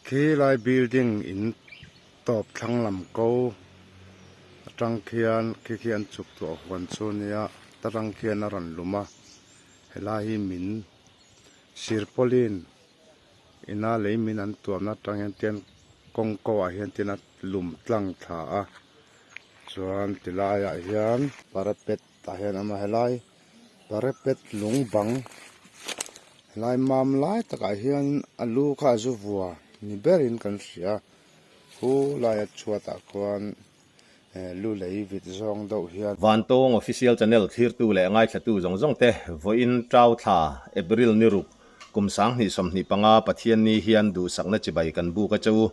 Khi lai building in tawp thlang lam ko atang khian khi khi an chuk tuah huan chu nia ta tang khian a rawn lum a helai hi min sirpawlin ina lei min an tuamna atang hian tian kawng ko ah hian tian a lum tlang thla a chuan ti laiah hian parapet tah hian a awm a helai parapet lung bang helai mam lai takah hian a lu kha a zu vua ni berin kan hria khu laia chhuatah khuan eh lu lei vit zawng deuh hian. Vantawng Official Channel thlirtu leh ngaithlatu zawng zawng te vawiin Tau thla, April ni ruk, kum 2025 Pathianni hian duhsakna chibai kan buk a che u.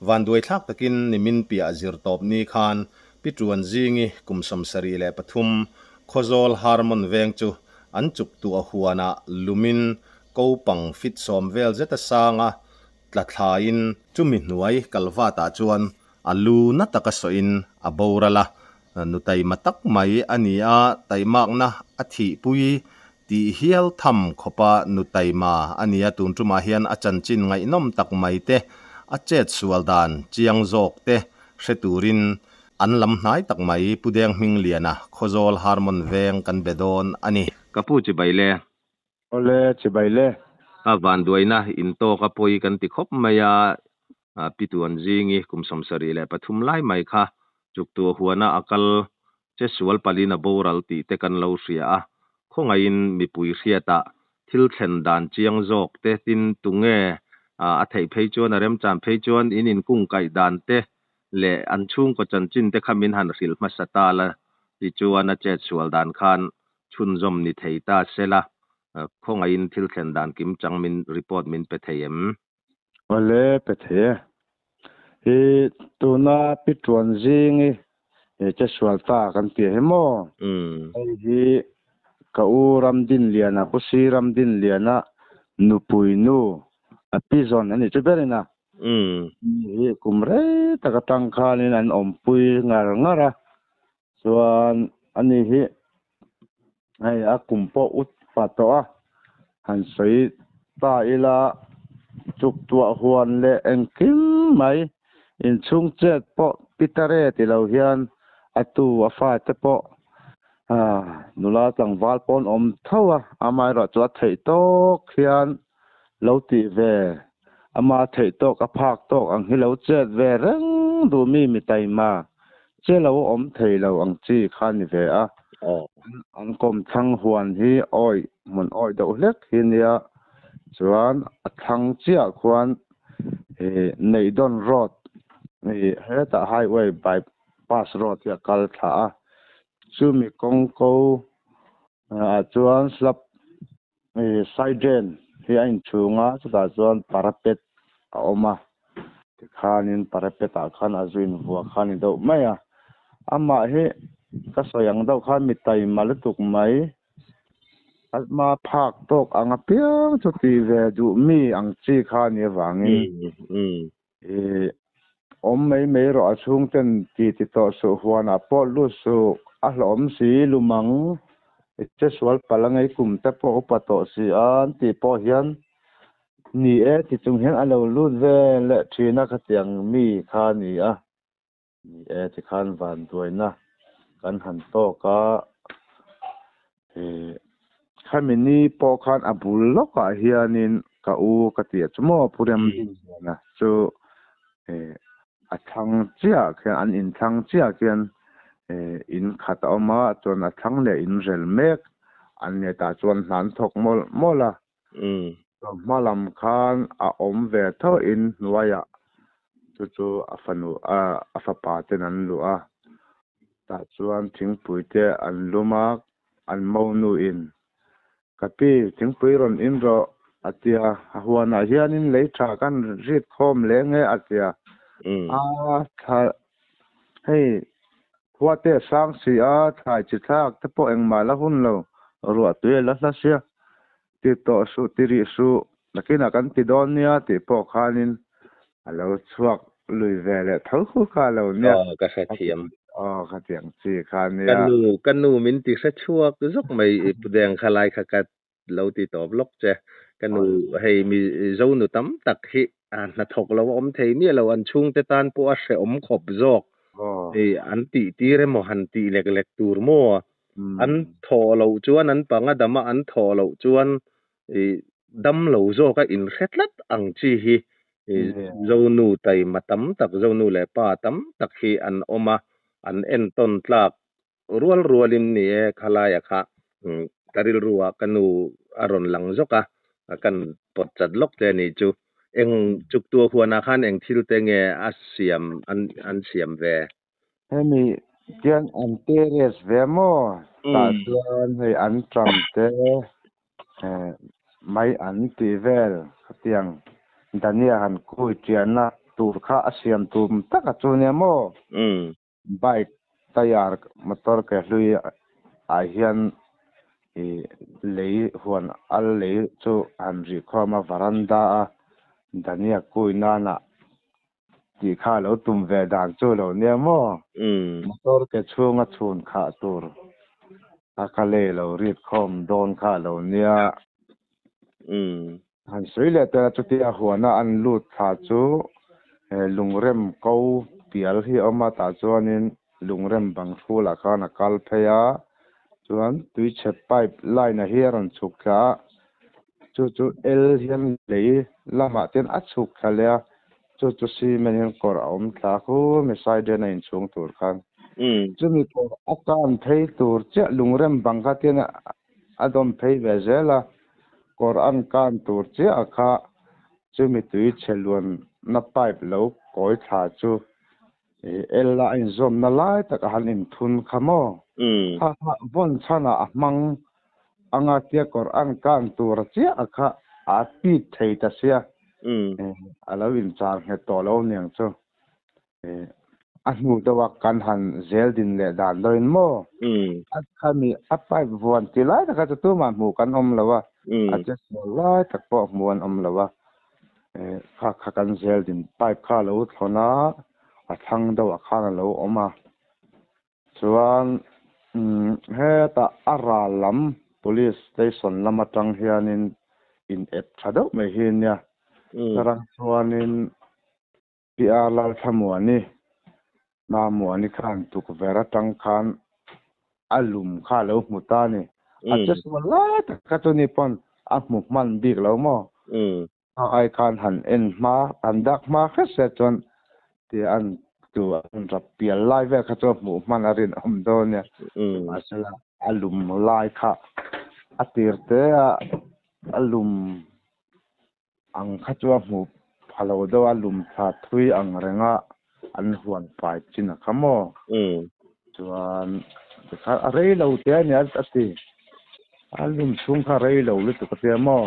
Vanduaithlak takin nimin piah zir tawp ni khan Pi Tuan Zingi kum 73 Khawzawl Harmon veng chu an chuk tuah huanah lumin ko pang fit sawm vel zeta sanga tla thlaiin chumi hnuai kalvatah chuan a lu na taka sawiin a boral a, nu taima tak mai a ni a, taimakna a thihpui tih hial tham khawpa nu taima a ni a, tun tumah hian a chanchin ngaihnawm tak mai te, a chet sual dan chiang zawk te hre turin an lam hnai tak mai Pu Deng Hmingliana Khawzawl Harmon Veng kan be dawn a ni. Ka pu chibai le. Awle chibai le. A vanduaina intawk a pawi kan ti khawp mai a, Pi Tuan Zingi kum 73 lai mai kha chuktuah huana a kal che sual palin a boral tih te kan lo hria a, khawngaihin mipui hriatah thil thlen dan chiang zawk te tin tunge a theih phei chuan a remchan phei chuan in inkungkaih dan te leh an chhungkaw chanchin te kha min han hrilh hmasa ta la tichuan a chet sual dan khan chhunzawm ni thei ta sela khawngaihin thil thlen dan kim chang min report min pe thei em? Awle pe thei e. Hi tuna pi tuan zingi he che sual ta kan ti he maw? Hei hi ka u Ramdinliana Pu Si Ramdinliana nupui nu a pi zawn a ni chu berin a. Hi kum rei tak atang khanin an awmpui ngar ngar a. Chuan ani hi hei a kum pawh ut pa tawh a, han sawi ta ila chuk tuah huan leh engkim mai inchhung chet pawh Pitare ti lo hian a tu a fate pawh nula tlangval pawh an awm tho a, amaherawh chu a theih tawk hian lo tih ve ama theih tawk a phak tawk ang hi lo chet ve reng duh mi mi taima che lo awm thei lo ang chi kha ni ve a. An kawm thlang huan hi awi hmun awi deuh hlek hi nia chuan a thlang chiah khuan ih Neihdawn road ih hetah highway by pass road hi a kal thla a chumi kawng ko ah chuan slab Hei Saidrain hi a inchhung a chutah chuan parapet a awm a tikhanin parapet ah khan a zu invuah kha a ni deuh mai a amah hi ka sawi ang deuh khan mi taima lutuk mai a hma phak tawk ang apiang chu tih ve duh mi ang chi kha a nih avangin ih awm mai mai rawh a chhungten ti ti tawh suh huanah pawh lut suh a hlawhawm si lumang i che sual palh a ngei kum te pawh upa tawh si a an tih pawh hian ni e ti chung hian a lo lut ve leh thin a khatiang mi kha a ni a ni e tikhan vanduaina kan han tawk a ih khami ni pawh khan a bul lawkah hianin ka u ka tih chu maw Pu Remdingliana chu ih a thlang chiah khian an inthlang chiah khian ih in khat a awm a chuan a thlang leh in rel mek an ni tah chuan hna an thawk mawlh mawlh a. Hma lam khan a awm ve tho in hnuaiah chu chu a fanu a fapa ten an luh a tah chuan thingpui te an lum a an monu in ka pi thingpui rawn in rawh a tia a huanah hianin lei tha kan rit khawm leh nge a tia a thla hei khua te a sang si a thlai chi thlak te pawh engmah la hun lo ruah tui a la hla sia Ti tawh suh, ti rih suh, nakinah kan ti dawn nia tih pawh khanin a lo chhuak lui ve leh tho khu kha a lo nia. Aw, ka hrethiam. Aw, khatiang chi kha nia. Ka nu, ka nu min ti hre chhuak zawk mai i pu deng kha lai kha ka lo ti tawp lawk che. Ka nu, hei mi Zonu tam tak hi. Hnathawk lo a awm thei miah lo, an chhungte tan pawh a hrehawm khawp zawk. An tih tir emaw han tih lek lek tur maw? An thawh loh chuan an panga dam a, an thawh loh chuan dam lo zawk a inhre tlat ang chi hi Zonu taima tam tak, Zonu leh pa tam tak hi an awm a, an entawn tlak rual rualin ni e khalaia kha ka rilruah ka nu a rawn lang zawk a, kan pawt chat lawk che a nih chu. Eng chuktuah huanah khan eng thil te nge a siam an siam ve? Hemi tian an terrace ve maw? Tah chuan hei an ṭam te mai an tih vel khatiang Dania han kui ṭiahna tur kha a siam tum tak a chu nia maw? Bike tyre motor ke hlui ah hian ih lei huan al lei chu han rih khawm a varanda a Dania kui nana tih kha lo tum ve dan chu lo nia maw? Motor ke chhunga chhun khah tur a ka lei lo rit khawm dawn kha lo nia. Han sawi leh tel a, chutia huana an lut thla chu lungrem ko pial hi a awm a, tah chuanin lungrem bang hrulah khan a kal phei a, chuan tuichhe pipe line a hi a rawn chhuk thla a, chu chu L hian lei lamah te hian a chhuk thla leh a, chu chu cement hian kawr a awm thla khu mi side hian a inchhung tur khan. Chumi kawr a kan phei tur chiah lungrem bang kha tian a dawm phei ve zel a, kawr an kan tur chiah kha chumi tui chhe luanna pipe lo kawi thla chu L a inzawmna lai tak a han inthun kha maw? Kha kha vawn chhanah a hmang anga tia kawr an kan tur chiah kha a pit thei ta sia, a lo inchar nghet tawh lo niang chu. A hnu deuh a kan han zel din leh dan deuhin maw? A khami a pipe vuan ti lai tak kha chu tumah hmuh kan awm lo a, a che sual lai tak pawh hmuh an awm lo a. Kha kha kan zel din pipe kha a lo thlawn a, a thlang deuh ah khan a lo awm a. Chuan hetah a ral lam police station lam atang hianin in ep tha deuh mai hi nia. Tarang chuanin PR Lalthlamuani, Mamuani khan tukverh atang khan a lum kha a lo hmu ta a ni. A che sual lai tak kha chu ni pawn a hmu hman bik lo maw? A ai khan han en hma, han dak hma hret hret chuan tia an tu an rap pial lai vel kha chu a hmuh hman a rinawm dawn nia. Mahsela a lum lai kha a tir te a a lum Ang kha chu a hmuh pha lo deuh a, lum thla thui ang renga an huan fai chin a kha maw? Chuan tikhan a rei lo te a nia a ti. A lum chhung kha a rei lo lutuk a tia maw?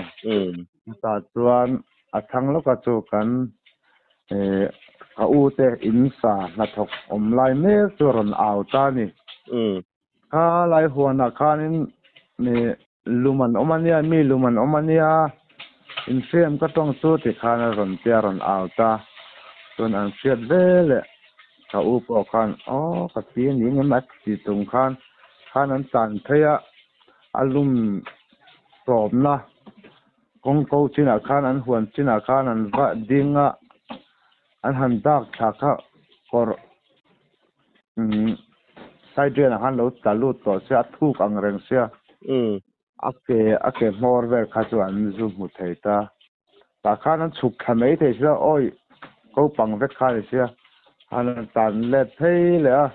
Chutah chuan a thlang lawka chu kan ka u te in sa hnathawk awm lai mek chu a rawn au ta a ni. Kha lai huanah khanin mi lum an awm a nia, mi lum an awm a nia, inhriam ka tawng chu ti khan a rawn tia a rawn au ta. Chuan an hriat ve leh ka u pawh khan aw ka ti a ni ngem a ti tung khan khan an tlan phei a, a lum tawpna kawngko chinah khan an huan chinah khan an va ding a, an han dak thla kha kawrh. Umm Saidian ah khan lo tla lut tawh sia a thuk ang reng sia a ke a ke hmawr vel kha chu an zu hmu thei ta tah khan an chhuk thla mai thei sia awi ko pang vek kha ni sia han an tan let phei leh a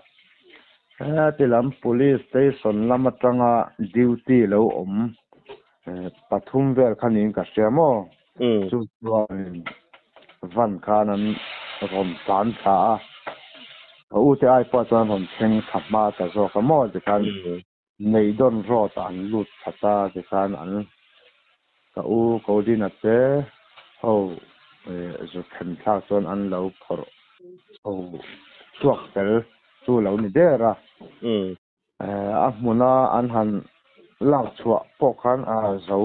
heti lam police station lam atanga duty lo awm pathum vel kha niin ka hria maw chu chuanin van khan an rawn tlan thla a, ka u te ai pawh chuan rawn thleng thla hma ta zawk a maw tikhan Neihdawn road ah an lut thla ta tikhan an ka u Kodina te ho zu thlen thlak chuan an lo phawrh chho chhuak fel chu lo ni der a. A hmuna an han lak chhuah pawh khan a zo,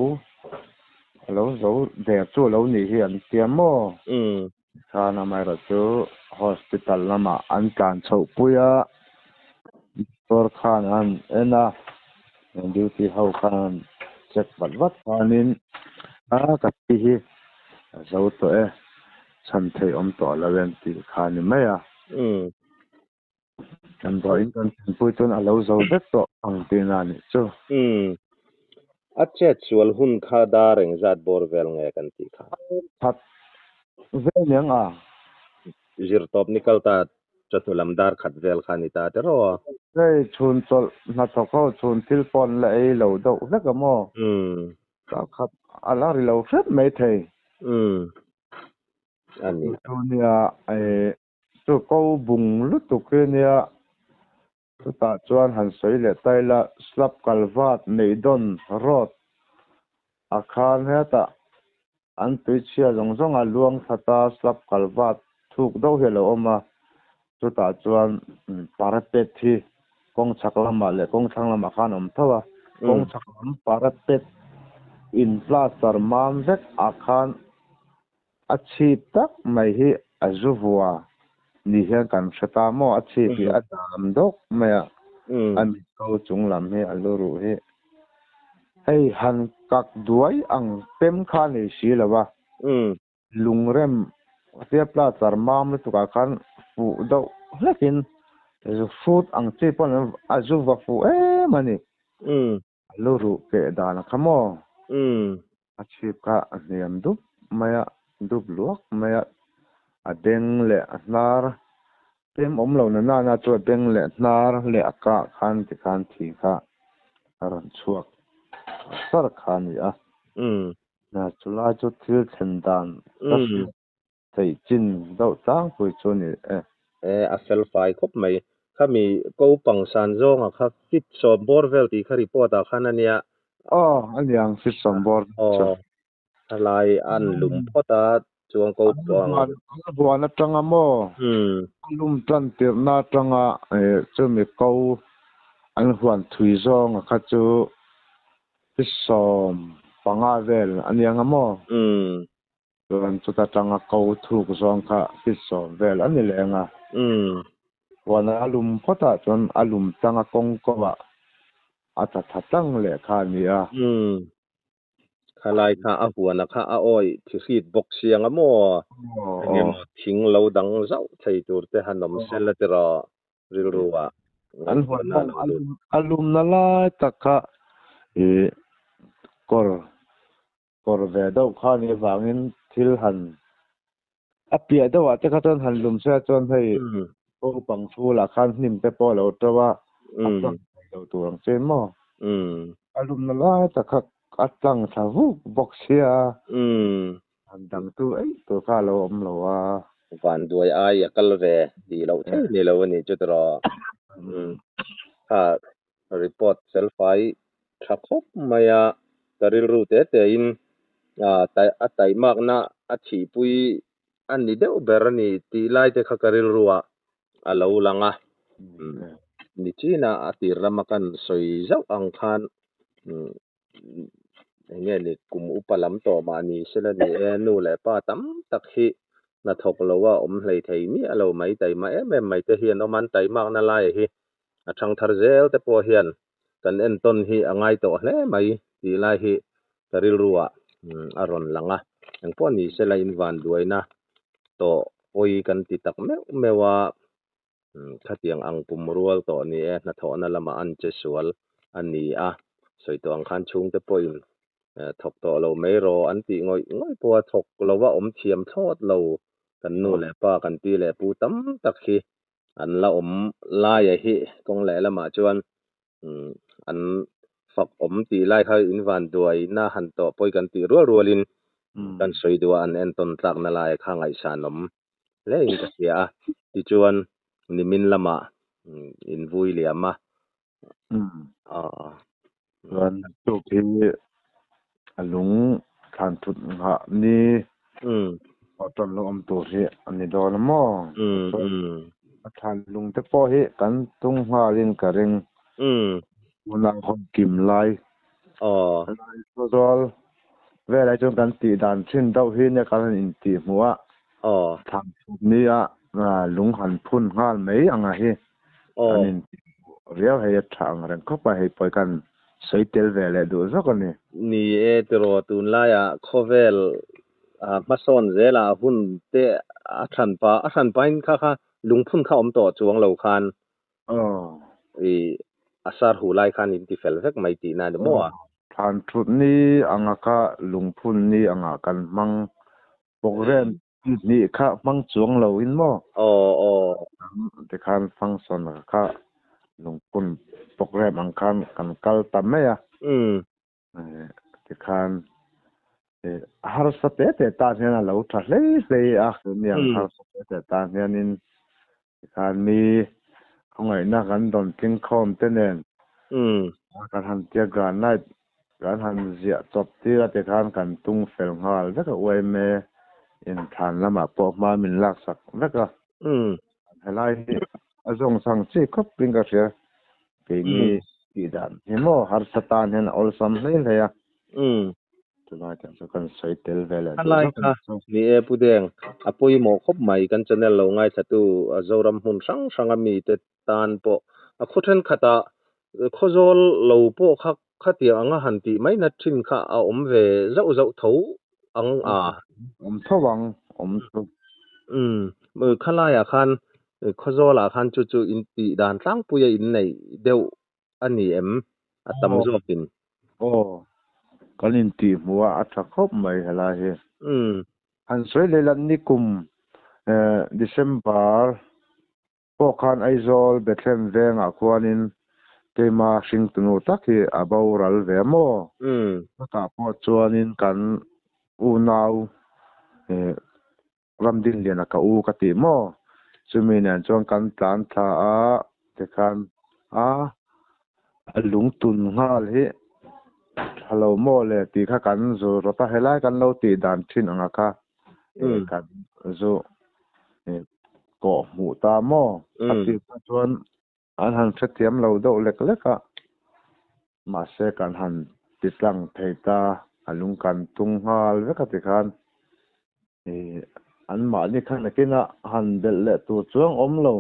a lo zo der chu a lo nih hi an tia maw? Khan amaherawh chu hospital lamah an tlan chhoh pui a, doctor khan an en a, duty ho khan an check vat vat khanin a ka thi hi a zo tawh e. Chhan theih awm tawh lo em tih kha a ni mai a. Damdawiin kan thlenpui chuan a lo zo vek tawh ang tihna a nih chu. Umm. A chet sual hun kha dar engzat bawr vel nge kan tih kha? That vel niang a. Zirtawp ni kal ta chawhnu lam dar khat vel kha a ni ta tiraw a? Hei chhun chawlh hnathawk ho chhun thil pawh an la ei lo deuh vek a maw? Umm. Dar khat a la ri lo hrep mai thei. Umm. A ni. Chu nia eh Chu ko bung lutuk hi nia, chutah chuan han sawi leh ta ila, slab kalvat neih dawn road a khan hetah an tuichhia zawng zawng a luang thlat a, slab kalvat thuk deuh hi a lo awm a, chutah chuan parapet hi kawng chhak lamah leh kawng thlang lamah khan a awm tho a, kawng chhak lam parapet in plaster mam vek ah khan A chhip tak mai hi a zu vua ni hian kan hre ta maw? A chhip hi a dam dawk mai a, a mit ko chung lam hi a lu ruh hi hei han kak duai ang pem kha a nei si lo a, lungrem tia plaster mam lutukah khan fuh deuh hlekin zu hrut ang chi pawn a zu va fuh em a ni. A lu ruh keh dan a kha maw? A chhip kha a hniam dup mai a, dup luak mai a, a beng leh a hnar pem awm lo na nana chu a beng leh hnar leh a kah khan tikhan thi kha a rawn chhuak sar kha a ni a. Na chulai chu thil thlen dan ka hriat theih chin deuh tlangpui chu a ni e. E, a fel fai khawp mai. Khami ko pang san zawnga kha fit sawm bawr vel tih kha report ah khan a nia. Aw, a niang fit sawm bawr vel chu. Aw, thalai an lum phawt a, chuan ko pang. An huan atanga maw? A lum tan tirhna atanga chumi ko an huan thui zawnga kha chu fit 15 vel a niang a maw? Chuan chuta tanga ko thuk zawng kha fit 10 vel a ni leng a. Huana a lum phawtah chuan a lum tanga kawng kawah a tla tha tlang leh kha a ni a. Khalai kha a huana kha a awih thihrit bawk siang a maw? Engemaw thing lo dang zauh thei tur te han awm sel a tiraw rilru ah. An huan a lumna lai tak kha ih kawr Kawr ve deuh kha nih avangin thil han a piah deuhah te kha chuan han lum se chuan hei naupang chhulah khan hnim te pawh a lo to a, a tlang thei lo tur ang che maw? A lumna lai tak kha a tlang thla vuk bawk sia, han dangtu eih tur kha a lo awm lo a. Vanduai ai a kal ve tih loh thei ni lo a nih chu tiraw? Kha Report felfai tha khawp mai a, ka rilru te te in a taimakna a thihpui a ni deuh ber a ni tih lai te kha ka rilru ah a lo lang a. Nichina a tir lama kan sawi zauh ang khan Eng nge ni kum upa lam tawh mah ni sela ni e, nu leh pa tam tak hi hnathawk lo a awm hlei thei miah lo mai, taima em em mai te hian awm an taimakna lai hi a thang thar zel te pawh hian kan entawn hi a ngai tawh hle mai tih lai hi ka rilru ah a rawn lang a, engpawh ni sela in vanduaina tawh pawi kan ti tak meuh meuh a. Khatiang ang kum rual tawh ni e, hnathawhna lamah an che sual a ni a, sawi tawh ang khan chhungte pawhin thawk tawh lo mai rawh an tih ngawih ngawih pawh a thawk lo a awm thiam thlawt lo kan nu leh pa kan pi leh pu tam tak hi an la awm laia hi kawng leh lamah chuan an fak awm tih lai kha in van duaina han tawh pawi kan tih rual rualin kan sawi duh a an entawn tlakna lai kha ngaihsan awm hle in ka hria a tichuan nimin lamah in vui liam a Chuan tuk hi a lung thlan thut nghah ni pawh lo awm tur hi a ni dawn a maw? Chuan a thlan lung te pawh hi kan tung nghalin ka ring. Tunah hawn kim lai Khawzawl velah chuan kan tih dan thin deuh hi nia kan han intih hmuh a, thlan thut nia lung han phun nghal mai anga hi kan intih hmuh riau hei a tha ang reng khawp a, hei pawh hi kan sawi tel ve leh duh zawk a ni. Ni e tiraw tunlaiah khawvel Hmasawn zela hun te a hranpa a hranpain kha kha lungphun kha awm tawh chuang lo khan i a sar hu lai khan in ti fel vek mai tihna a ni maw a? Thlan thut ni anga kha lungphun ni anga kan hmang program hnih kha hmang chuang lo in maw? Aw aw. Tikhan function kha lungphun program ang khan kan kal ta mai a. Tikhan harsa te te tan hian a lo tha hlei hlei a, niang harsa te te tan hianin tikhan mi khawngaihna kan dawn tling khawm te nen kan han tia granite kan han ziah chawp tir a tikhan kan tung fel nghal vek a uaime inthlan lamah pawh hma min laksak vek a. Helai hi a zawng chang chi khawp in ka hria. Keini tih dan hi maw harsa tan hian a awlsam hlei hlei a. Chulai te chu kan sawi tel ve leh duh Helai zawk kha chu. Ni e Pu Deng, a pawimawh khawp mai kan channel lo ngaithlatu Zoram hmun hrang hranga mite tan pawh a khaw thenkhatah khawzawl lo pawh kha khatiang anga han tih mai na thin kha a awm ve zauh zauh tho ang a. Awm tho ang, awm tho. Umm, khalaiah khan khawzawlah khan chu chu in tih dan tlangpuia in neih deuh a ni em? A tam zawkin. Aw, kan intih hmuh a, a tha khawp mai helai hi. Umm. Han sawi leh la nikum December Pawh khan Aizawl Bethlehem vengah khuanin keima hringtunu tak hi a boral ve maw? Chutah pawh chuanin kan unau Ramdinliana ka u ka tih maw? Chumi nen chuan kan tlan thla a, tikhan a lungtun nghal hi tha lo maw le tih kha kan zu rawt a, helai kan lo tih dan thin anga kha kan zu kawh hmuh ta maw? A tih kha chuan an han hrethiam lo deuh lek lek a, mahse kan han ti tlang thei ta, a lung kan tung nghal vek a tikhan anmahni kha nakinah han belh leh tur chuang awm lo.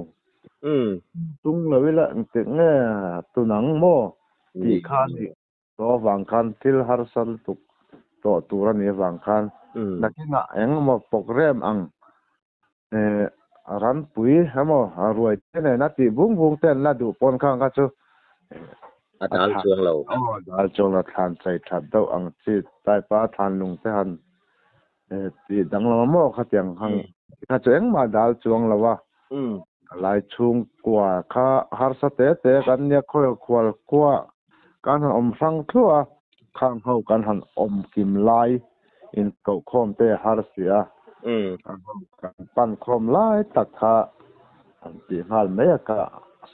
Tung lo ila engtik nge tunang maw tih kha a nih Tawh avang khan thil harsa lutuk tawh tur a nih avang khan nakinah eng emaw program ang ranpui emaw ruai te nena tih bung bung te an la duh pawn kha ang kha chu A dal chuang lo. Aw dal chuang lo thlan chei that deuh ang chi type a thlan lung te han tih danglam a maw khatiang hang kha chu engmah dal chuang lo a. Lai chhungkua kha harsa te te kan nia khawi khual khua kan han awm hrang thluah a, khang ho kan han awm kim lai in koh khawm te har si a, kan ho kan pan khawm lai tak kha han tih nghal mai a ka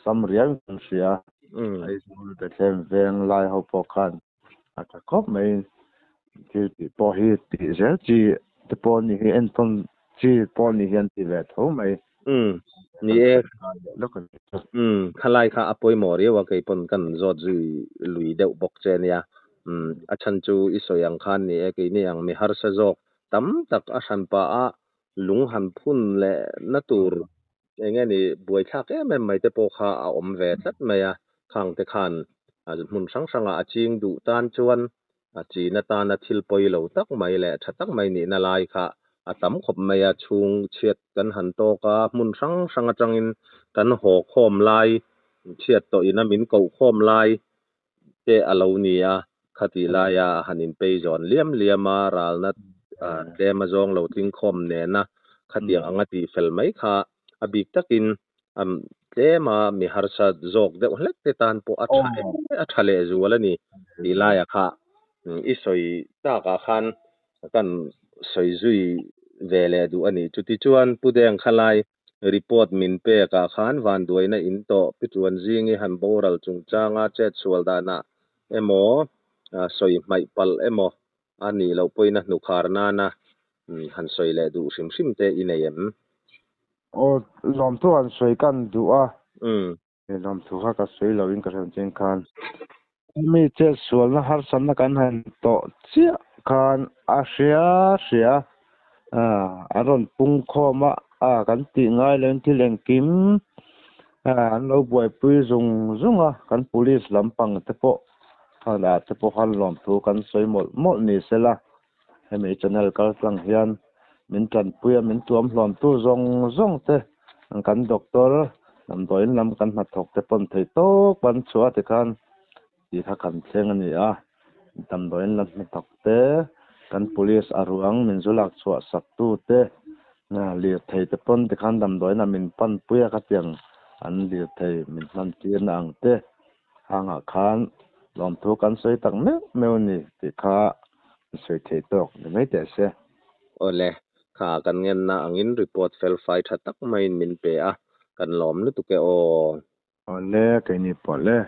sam riau in kan hria. Aizawl Bethlehem veng lai ho pawh khan a tha khawp mai thil tih pawh hi tih zel chi te pawh ni hi entawn chi pawh ni hian ti ve tho mai. Umm ni e. Umm khalai kha a pawimawh riau a kei pawn kan zawt zui lui deuh bawk che nia. Umm a chhan chu i sawi ang khan ni e keini ang mi harsa zawk tam tak a hran pah a lung han phun leh na tur eng nge ni buaithlak em em mai te pawh kha a awm ve tlat mai a, khang te khan hmun hrang hrangah a ching duh tan chuan a chin atana thil pawi lo tak mai leh tha tak mai nihna lai kha a tam khawp mai a, chhung chhiat kan han tawk a, hmun hrang hrang atangin kan haw khawm lai, chhiat tawh ina min koh khawm lai te a lo ni a, khatih laia a han inpei zawn liam liam a, ralna tlem a zawng lo tling khawm nena khatiang anga tih fel mai kha a bik takin tlema mi harsa zawk deuh hlek te tan pawh a tha a tha leh zual a ni tih laia kha i sawi takah khan kan sawi zui ve leh duh a ni. Chutichuan Pu Deng khalai Report min pek ah khan vanduaina in tawh pi chuan zingi han boral chungchanga chet sual danah emaw sawi hmaih palh emaw a nih loh pawhin a hnukhar nana han sawi leh duh hrim hrim te i nei em? Aw, lawmthu han sawi kan duh a. He lawmthu kha ka sawi lo in ka hriat chin khan mi chet sualna harsatna kan han tawh chiah khan a hria hria a an rawn pung khawm a a kan tih ngai lo in thil engkim a an lo buaipui zung zung a kan police lampang te pawh khan ah te pawh khan lawmthu kan sawi mawlh mawlh ni sela hemi channel kaltlang hian. min tanpui a min tuam hlawm tu zawng zawng te kan doctor damdawiin lam kan hnathawk te pawn thei tawp an chhuah tikhan tih kha kan thleng a ni a, damdawiin lam hnathawk te, kan police a ruang min zu lak chhuah sak tu te, lirthei te pawn tikhan damdawiin ah min pan pui a khatiang an lirthei min hman tir na ang te hangah khan lawmthu kan sawi tak meuh meuh a ni tih kha sawi thei tawk ni mai teh se. Awle, kha kan ngenna angin report fel fai tha tak maiin min pe a, kan lawm lutuk e aw. Awle, keini pawh le.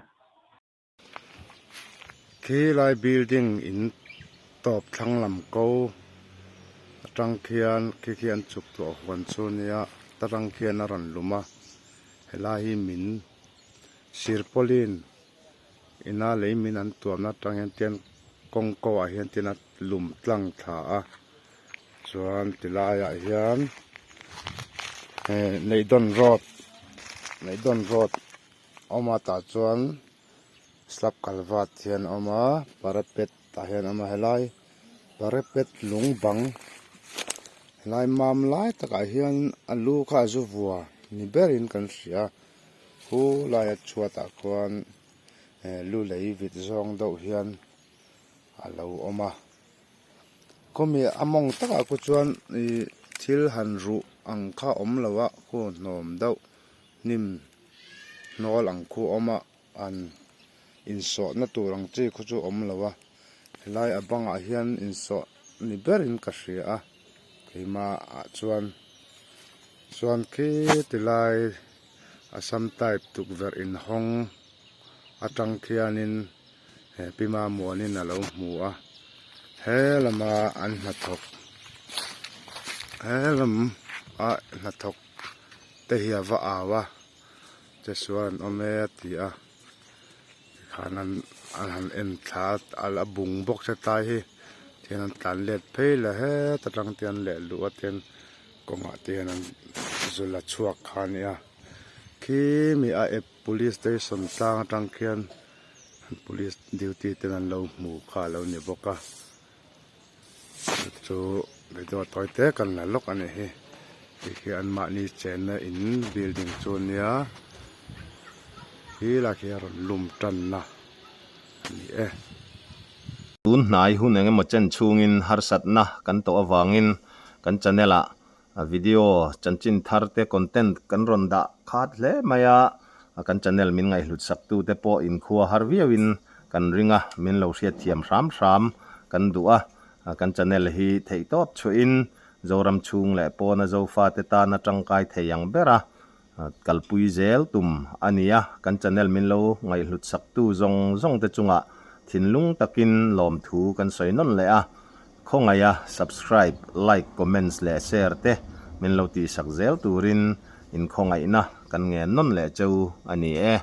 Khi lai building in tawp thlang lam ko atang khian khi khi an chuk tawh huan chu nia ta tang khian a rawn lum a helai hi min sirpawlin ina lei min an tuamna atang hian tian kawng ko ah hian tian a lum tlang thla a chuan tilaiah hian Neihdawn road Neihdawn road a awm a tah chuan slab kalvat hian a awm a parapet tah hian a awm a helai parapet lung bang helai mam lai takah hian a lu kha a zu vua ni berin kan hria khu laia chhuatah khuan lu lei vit zawng deuh hian a lo awm a. Khawmi a mawng takah khu chuan ih thil han ruh ang kha awm lo a khu hnawm deuh hnim hnawl ang khu a awm a an insawhna tur ang chi khu chu awm lo a helai a bangah hian insawh ni berin ka hria a keimah ah chuan chuan khi tilai Assam type tukverh inhawng atang khianin. He pi Mamuanin a lo hmu a, he lama an hnathawk he lam a hnathawk te hi a va au a chesual an awm e a ti a tikhan an an han en thla a a bung bawk se tlai hi tihian an tlan let phei leh het atang te an leh luh a tian kawngah te hian an zu la chhuak kha a nia khimi a ep police station tlang atang khian. Police duty ten an lo hmu kha a lo ni bawk a chu video tawi te kan la lawk a nih hi ti khi an mahni chenna in building chu a nia khi lai khi a rawn lum tan na a ni e. Tun hnai hun eng emaw chen chhungin harsatna kan tawh avangin kan channel ah A video chanchin thar te content kan rawn dah khat hle mai a, kan channel min ngaihhlut sak tu te pawh inkhua har viau in kan ring a, min lo hriatthiam hram hram kan duh a, kan channel hi theihtawp chhuah in Zoram chhung leh pawna Zofa te tana tangkai thei ang ber a kalpui zel tum a ni a, kan channel min lo ngaihhlut sak tu zawng zawng te chungah thinlung takin lawmthu kan sawi nawn leh a. Khawngaiha subscribe, like, comments leh share te min lo tihsak zel turin in khawngaihna kan ngen nawn leh cheu a ni e.